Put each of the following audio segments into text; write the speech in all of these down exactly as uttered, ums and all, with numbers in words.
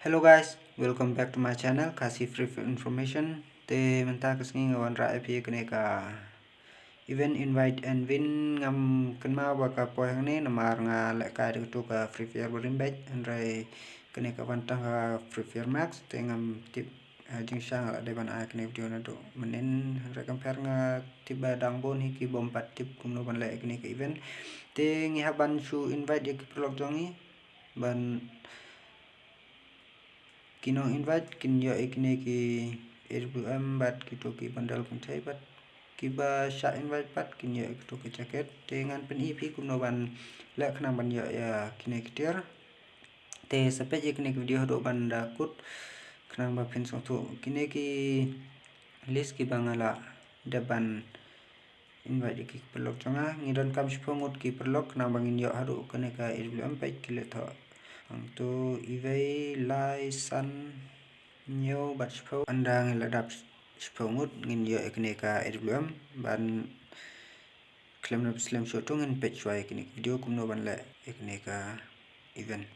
Hello guys, welcome back to my channel, Khasi Free Fire Information. Te mynta ka sngi nga wanrah ïa phi kane ka event invite and win. Ngam kynmaw ba ka poi hangne namar nga lehkai da kato ka Free Fire ba rim beit, hynrei kane ka wan tang ha Free Fire Max, te ngam tip, eh, jingshisha nga la dei ban ai kane ka video naduh mynnin, hynrei kam pher, nga tip ba dang bun hi ki bym pat tip kumno ban leh ïa kane ka event. Te ngi hap ban shu invite ïa ki paralok jong ngi ban ki nong invite kin ïoh ïa kine ki A W M bad kito ki bundle kynthei bad kiba shah invite pat kin ïoh ïa kito ki jacket. Te ngan pyni ïa phi kumno ban leh khnang ban ïoh ïa kine ki tiar. Te sa peit ïa kine ki video haduh ban da kut khnang ba phin sngewthuh. Kine ki list kiba nga la dep ban invite ïa ki paralok jong nga. Ngi donkam shiphew ngut ki paralok khnang ba ngin ïoh haduh kane ka A W M. Peit ki leh thoh. Hangto iwei, lai, san, hynñiew bad shiphew. Ynda ngi la dap shiphew ngut ngin ïoh ïa kane ka A W M. Ban khlem da slem shuh to ngin peit shuwa ïa kine ki video kumno ban leh ïa kane ka event.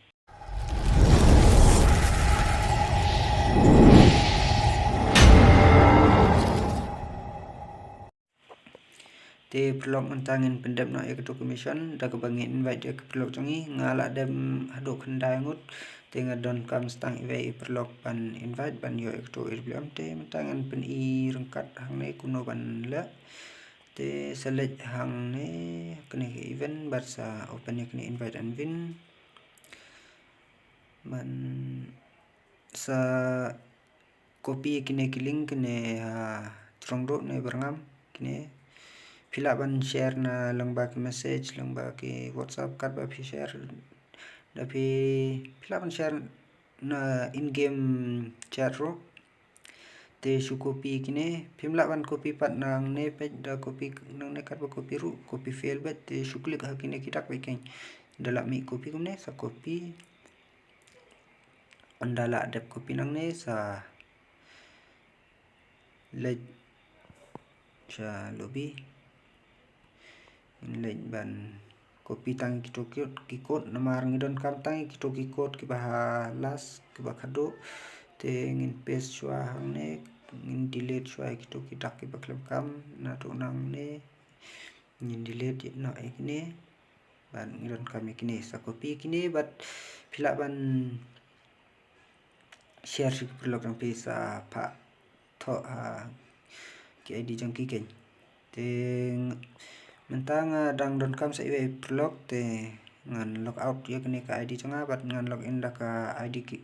Te paralok, mynta ngin pyndep noh ïa kato ka mission da kaba ngin invite ïa ki paralok jong ngi. Nga la dem haduh khyndai ngut. Te nga donkam stang iwei i paralok ban invite ban ïoh ïa kato A W M. Te mynta ngan pyni ryngkat hangne kumno ban leh. Te sa leit hangne kane ka event bad sa open ïa kane invite and win. Ban sa copy kine ki link kine ha Jrongduh ne Byrngam kine. Phi lah ban share na lyngba ki message, lyngba ki WhatsApp, katba phi share. Da phi, phi lah ban share na in-game chat ruh. Te shu copy kine, phim lah ban copy pat nangne, peit da copy nangne, katba copy ruh, copy fail beit. Te shu click ha kine ki dak beit keiñ. Da lah mih copy kumne, sa copy. Ynda lah dep copy nangne, sa leit sha lobby. Ngin leit ban copy tang kito ki code, namar ngi donkam tang kito ki code kiba ha last, kiba khadduh. Te ngin paste shuwa hangne, ngin delete shuwa kito ki dak kiba khlem kam, naduh nangne. Ngin delete noh ïa kine. Bad ngi donkam ïa kine, sa copy kine bad phi lah ban share sha ki paralok jong phi sa phah thoh ha ki I D jong ki keiñ. Te mynta nga dang donkam sa iwei i paralok, te ngan log out ïa kane ka I D jong nga bad ngan log in da ka I D ki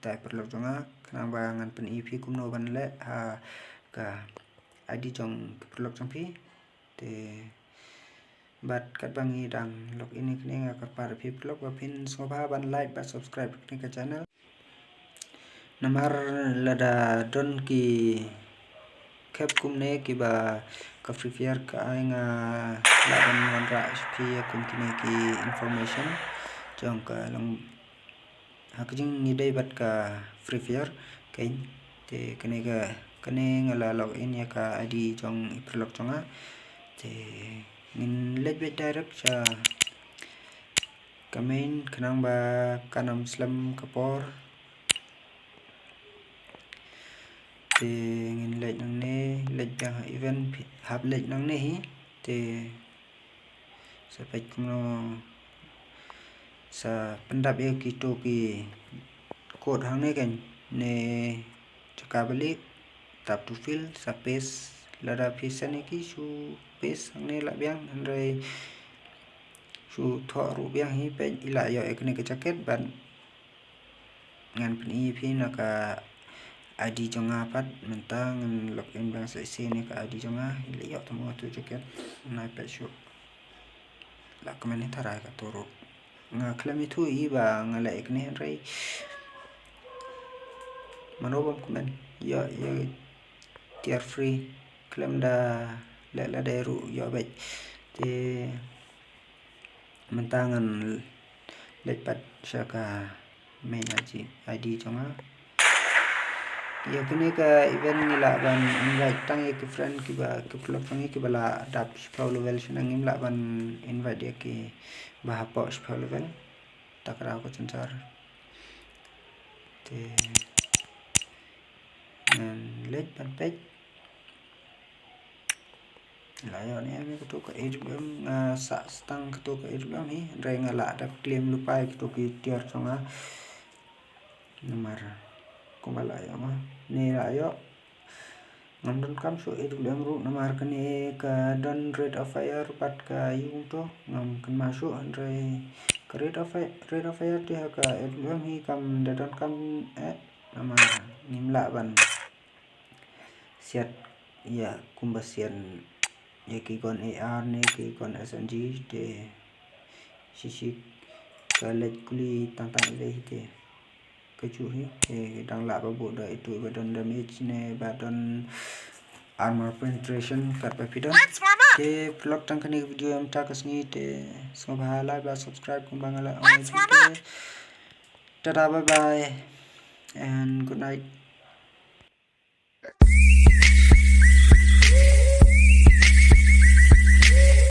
tai paralok jong nga, khnang ba ngan pyni phi kumno ban leh ha ka I D jong ki paralok jong phi. Te bad katba ngi dang log in ïa kane, nga kyrpad ïa phi paralok ba phin sngewbha ban like bad subscribe ïa kane ka channel. Namar lada don ki khep kumne kiba ka Free Fire ka ai, nga lah ban wanrah sha phi ïa kum kine ki information jong ka long ha ka jingïadei bad ka Free Fire keiñ. Te kane ka, kane nga la log in ïa ka I D jong i paralok jong nga. Te ngin leit beit direct sha ka main khnang ba kan ym slem ka por. Te ngin leit nangne, leit biang ha event, hap leit nangne hi. Te sa peit kumno sa pyndap ïa kito ki code hangne keiñ, ne jaka ba lieh, tap to fill, sa paste, lada phi send ïa ki shu paste hangne lah biang, hynrei shu thoh ruh biang hi. Peit, i la ïoh ïa kane ka jacket bad ngan pyni ïa phi na ka I D jong nga pat. Mynta ngan log in biang sa shisien ïa ka I D jong nga, i la ïoh tang uto u jacket. Nai peit shuh. La kmen hi tharai kato ruh. Nga khlem ithuh i ba nga leh ïa kane hynrei mano bym kmen. Ïoh, ïoh tiar free. Khlem da leh lade ruh ïoh beit. Te mynta ngan leit pat sha ka main I D, I D jong nga. Ïa kane ka event ngi lah ban invite tang ïa ki friend kiba, ki paralok jong ngi kiba la dap shiphew level shane, ngim lah ban invite ïa kiba hapoh shiphew level. Ta ka daw ka jynjar. Te Ngan leit ban peit. La ïoh ne em kato ka A W M, nga sah tang kato ka A W M hi, hynrei nga lah da claim lypa ïa kato ki tiar jong nga. Namar kumba la ïoh ma ne la ïoh. Ngam donkam shuh A W M ruh namar kane ka don rate of fire bad ka ïung to ngam kynmaw shuh, hynrei ka rate of fire, rate of fire te ha ka A W M hi kam da donkam eh namar ngim lah ban siat ïa kumba sian ïa ki gun A R ne ki gun S M G te shisha ka leit kuli tang tang iwei hi te. Ka ju hi te dang lah ba buh da itu ba don damage ne ba don armor penetration kat ba phi don. Te vlog tang kane video em ta ka sngi te sngewbha like ba subscribe kumba nga la ong. Te tada, bye bye and good night.